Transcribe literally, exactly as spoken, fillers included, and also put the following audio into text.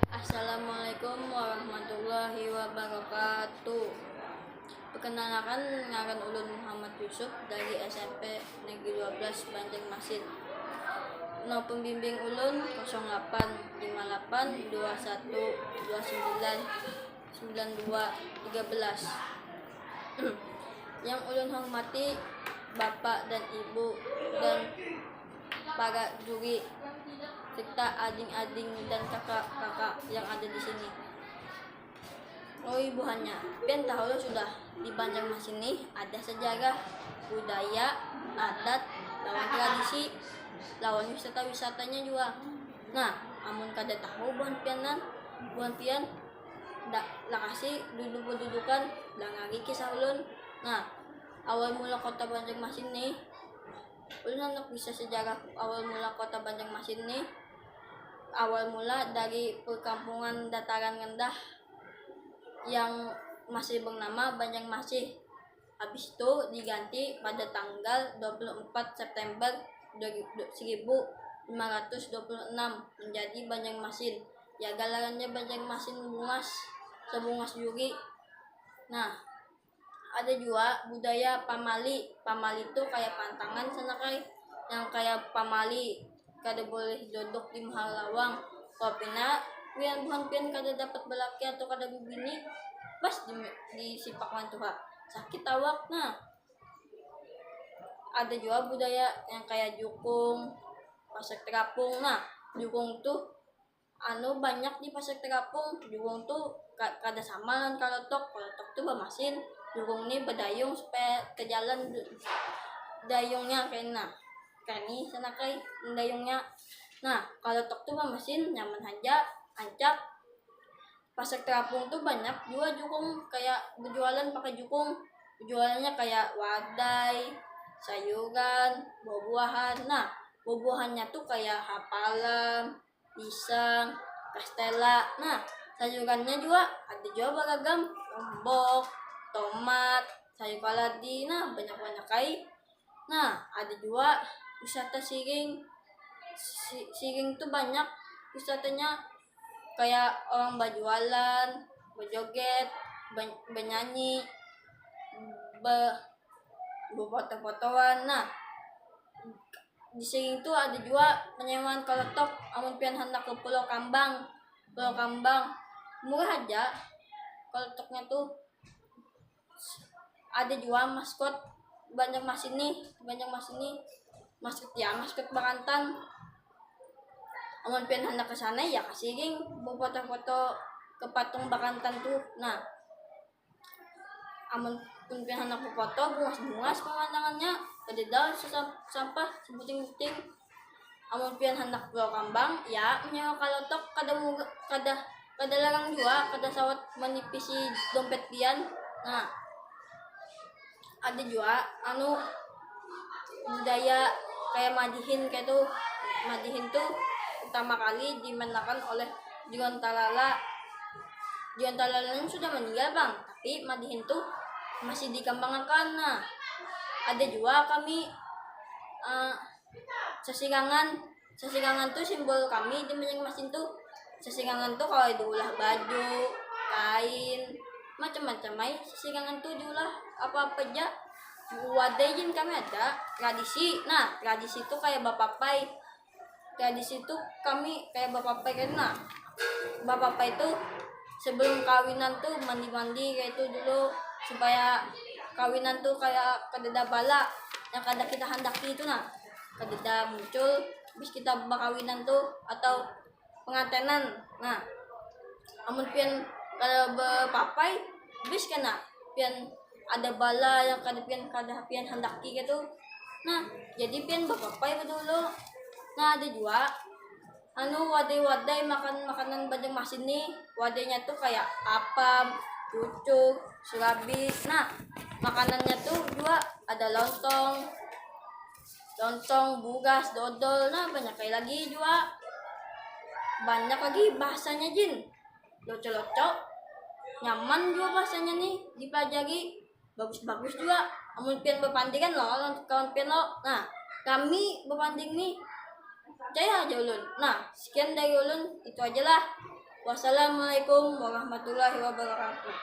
Assalamualaikum warahmatullahi wabarakatuh. Perkenalkan, ngaran ulun Muhammad Yusuf dari S M P Negeri dua belas Banjarmasin. Nomor pembimbing ulun kosong delapan lima delapan dua satu dua sembilan sembilan dua tiga belas. Yang ulun hormati Bapak dan Ibu dan para juri, serta ading-ading dan kakak-kakak yang ada di sini. Oi, buhannya, pian tahu lah sudah, di Banjarmasin nih ada sejarah, budaya, adat, lawan tradisi, lawan wisata-wisatanya juga. Nah, amun kada tahu buhan pianan, buhan pian, dak, lakasi duduk berdudukan, dangari kisah ulun. Nah, awal mula kota Banjarmasin nih, ulun handak bisa sejarah awal mula kota Banjarmasin nih. Awal mula dari perkampungan dataran rendah yang masih bernama Banjarmasih. Habis itu diganti pada tanggal dua puluh empat September seribu lima ratus dua puluh enam menjadi Banjarmasin. Ya, galarannya Banjarmasin Bungas, sebungas juri. Nah, ada juga budaya pamali. Pamali tuh kayak pantangan sana kai, yang kayak pamali kada boleh duduk di muha lawang. Kalau pina pian, buhan pian kada dapat balaki atau kada bibini, pas di, di sipak mantuha, sakit awak. Nah, ada juga budaya yang kayak jukung, pasar terapung. Nah, jukung tuh anu banyak di pasar terapung. Jukung tuh ka, kada sama lawan kalotok. Kalotok tuh bamasin, jukung nih badayung supaya ke jalan dayungnya kena. Kani sana kai dayungnya. Nah, kalotok tuh bamasin, nyaman haja, ancak. Pasar terapung tuh banyak juga jukung, kayak berjualan pakai jukung. Jualannya kayak wadai, sayuran, buah-buahan. Nah, buah-buahannya tuh kayak hapalam, pisang, kastela. Nah, sayurannya juga ada juga beragam, lombok, tomat, sayur kaladi. Nah, banyak-banyak kai. Nah, ada juga wisata siring. Si, siring tuh banyak wisatanya, kayak orang berjualan, berjoget, ben, bernyanyi, be, berfoto-fotoan. Nah, di siring tuh ada juga penyewaan kalotok. Amun pian handak ke Pulau Kambang, Pulau Kambang murah aja kalotoknya tuh. Ada juga maskot Banjarmasin nih, Banjarmasin nih, maskot ya, maskot Bakantan. Amun pian handak ke sana ya ke siring, berfoto-foto ke patung Bakantan tuh. Nah, amun pun pian handak berfoto bungas-bungas pemandangannya, kadada sampah sebuting-buting. Amun pian handak Pulau Kambang ya menyewa kalotok, kada muga, kada kada larang jua, kada sawat manipisi dompet pian. Nah, ada jua anu budaya kayak madihin kayak tuh. Madihin tuh pertama kali dimainkan oleh Juan Talala. Juan Talala ini sudah meninggal bang, tapi madihin tuh masih dikembangakan. Nah, ada jua kami uh, sasirangan. Sasirangan tuh simbol kami di Banjarmasin tuh. Sasirangan tuh kalau diulah baju, kain, macam-macam ai. Sasirangan tuh diulah apa-apa aja. Wadai jin kami ada tradisi. Nah, tradisi tuh kayak bapapai. Tradisi tuh kami kayak bapapai kan. Nah, bapapai tuh sebelum kawinan tuh mandi-mandi kayak itu dulu, supaya kawinan tuh kayak kadada bala yang kada kita handaki itu. Nah, kadada muncul bis kita bakawinan tuh atau pengantenan. Nah, amun pian kada bapapai, bis kena pian ada bala yang kada pian kada pian handaki gitu. Nah, jadi pian bapapai dulu. Nah, ada jua anu wadai-wadai makan makanan Banjarmasin nih. Wadainya tuh kayak apam, cucuk, surabi. Nah, makanannya tuh jua ada lontong, lontong, bugas, dodol. Nah, banyak kayak lagi jua. Banyak lagi bahasanya jin. Loco-loco. Nyaman jua bahasanya nih dipelajari. Bagus-bagus jua. Amun pian bapandiran lo, lawan kawan pian lo. Nah, kami bapanding nih. Percaya aja ulun. Nah, sekian dari ulun, itu aja lah. Wassalamualaikum warahmatullahi wabarakatuh.